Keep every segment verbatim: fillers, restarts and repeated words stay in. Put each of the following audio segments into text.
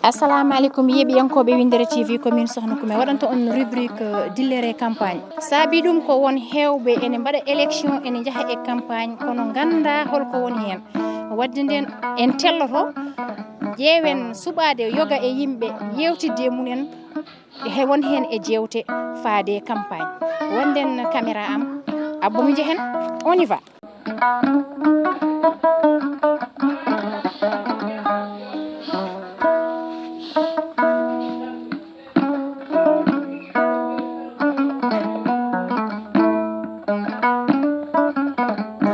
Assalamu aleykum, yeeɓiyankooɓe Winndere T V, ko min Sohna Kume waɗanta on rubrique, euh, dillere campagne. Saabi ɗum ko won heewɓe ene mbaɗa élection, ene njaha e campagne, kono nganndaa holko woni heen. Wadde nden en telloto, ƴeewen suɓaade yoga e yimɓe, yeewtidde e mumen, he won heen e jeewte faade campagne. Wonde caméra am, Abou, mi njehen, on y va.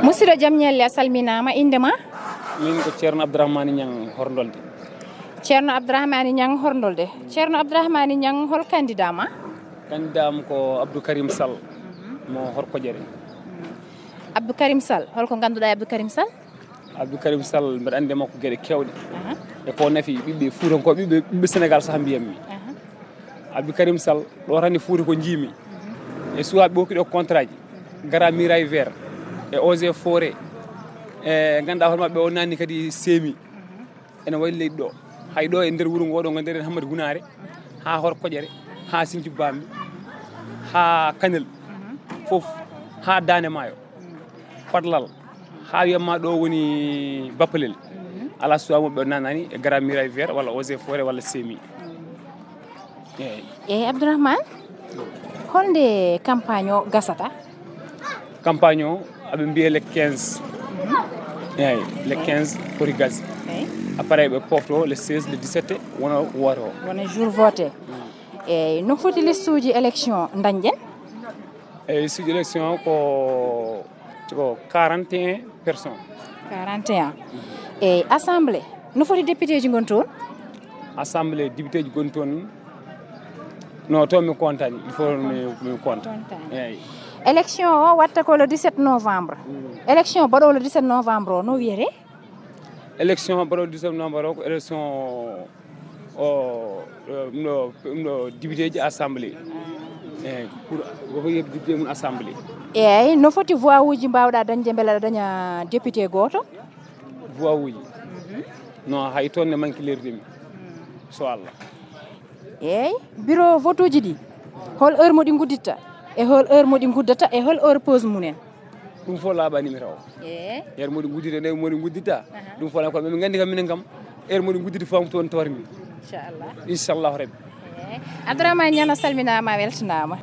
Musidɗo, jam ñalle, a salminaama, innde ma? Min ko Ceerno Abdourahmane Niang Horndolde. Ceerno Abdourahmane Niang Horndolde. Ceerno Abdourahmane Niang, hol candidat ma? Candidat am ko Abdou Karim Sall, mo Horkojere. Abdou Karim Sall, holko ngannduɗaa e Abdou Karim Sall? Abdou Karim Sall, mbeɗa anndi e makko geɗe keewɗe. Aha. E ko nafi ɓiɓɓe Fuutankooɓe, ɓiɓɓe, ɓiɓɓe Sénégal saha mbiyammi. Aha. Abdou Karim Sall, ɗo tan e Fuuta ko njiimi. Mhm. E suwaaɓe ɓe okki ɗo contrat ji. Mhm. Gara Mirail Vert, e Eaux et Forêt, e ngannduɗaa hoore maɓɓe o naanni kadi seemi. Mhm. Ene waɗi leydi ɗo. Hay ɗo e nder wuro ngo ɗo ngo nderen Hammadi Gunaare, haa Horkojere, haa Sinthiou Bambi, haa Kanel, mhm, fof, haa Daande Maayo. Mhm. Fadlal, haa wiyatma ɗo woni Bappalel. Mhm. Alaa suwaa mo ɓe naanani e Grand Mirail Vert walla Eaux et Forêt walla seemi. Mhm. Eeyi. Eeyi, Abdourahmane, holnde campagne o gasata? Campagne o, aɓe mbiya le quinze. Mhm. Eeyi, le quinze foti gas. Eeyi. Après ɓe pofto le seize, le dix-sept, wona woote o. Wona jour vote. Mm. Eeyi, no foti listuuji élection dañɗen? Eeyi, listuuji élection ko, ko quarante et un personnes. Quarante et un. Eeyi, assemblée, no foti député ji ngon toon? Assemblée, député ji ngon toon. Non, toon mi kontaani. Il faut mi, mi konta. Kontaani. Eeyi. Élection o watta ko le dix-sept novembre. Mm. Élection mbaɗo le dix-sept novembre o, no wiyete? Élection mbaɗo le dix-sept novembre o ko élection o, o, ɗum ɗo, ɗum ɗo député ji assemblée. Eeyi, pour, ko yeɓ député mum assemblée. Eeyi, no foti voix uji mbaawɗa dañde mbele aɗa daña député gooto? Voix uji? Mhm. Non, hay toon ne manque lerdi mi. Mm. So Allah. Eeyi, bureau vote uji ɗi, hol heure mo ɗi ngudditta? E hol heure mo ɗi nguddata? E hol heure pause mumen? Ɗum fof laaɓaani mi taw. Eeyi. Heure mo ɗi ngudditta, nde mo ɗi ngudditta. Aha. Ɗum fof laaɓaani ko min nganndi kam, minen kam, heure mo ɗi ngudditta fof am toon tawatmi. Inchallah. Inchallahu Rabbi. Eeyi. Abdourahmane Niang, a salminaama, a weltanaama.